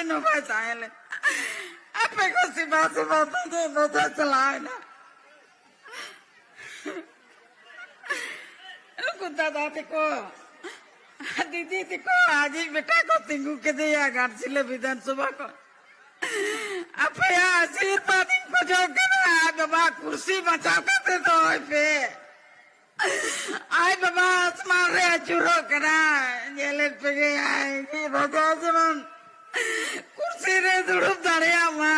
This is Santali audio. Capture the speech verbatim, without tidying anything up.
ᱱᱚᱝᱠᱟᱭ ᱛᱟᱦᱮᱸ ᱞᱮᱱᱟ᱾ ᱟᱯᱮ ᱠᱚ ᱥᱮᱵᱟ ᱥᱮᱵᱟ ᱛᱮ ᱱᱚᱛᱮ ᱪᱟᱞᱟᱣ ᱮᱱᱟ᱾ ᱩᱱᱠᱩ ᱫᱟᱫᱟ ᱛᱮᱠᱚ, ᱫᱤᱫᱤ ᱛᱮᱠᱚ, ᱟᱡᱤᱡ ᱵᱮᱴᱟ ᱠᱚ ᱛᱤᱸᱜᱩ ᱠᱮᱫᱮᱭᱟ ᱜᱷᱟᱴᱥᱤᱞᱟᱹ ᱵᱤᱫᱷᱟᱱ ᱥᱚᱵᱷᱟ ᱠᱚ᱾ ᱟᱯᱮᱭᱟᱜ ᱟᱥᱤᱨᱵᱟᱫᱽ ᱤᱧ ᱠᱷᱚᱡᱚᱜ ᱠᱟᱱᱟ᱾ ᱟᱡ ᱵᱟᱵᱟ ᱠᱩᱨᱥᱤ ᱵᱟᱸᱪᱟᱣ ᱠᱟᱛᱮ ᱫᱚᱦᱚᱭ ᱯᱮ᱾ ᱟᱡ ᱵᱟᱵᱟ ᱟᱥᱢᱟᱱ ᱨᱮ ᱟᱹᱪᱩᱨᱚᱜ ᱠᱟᱱᱟ᱾ ᱧᱮᱞᱮᱫ ᱯᱮᱜᱮ ᱟᱭ ᱨᱟᱡᱟ ᱡᱮᱢᱚᱱ ᱠᱩᱨᱥᱤ ᱨᱮ ᱫᱩᱲᱩᱵ ᱫᱟᱲᱮᱭᱟᱜ ᱢᱟ᱾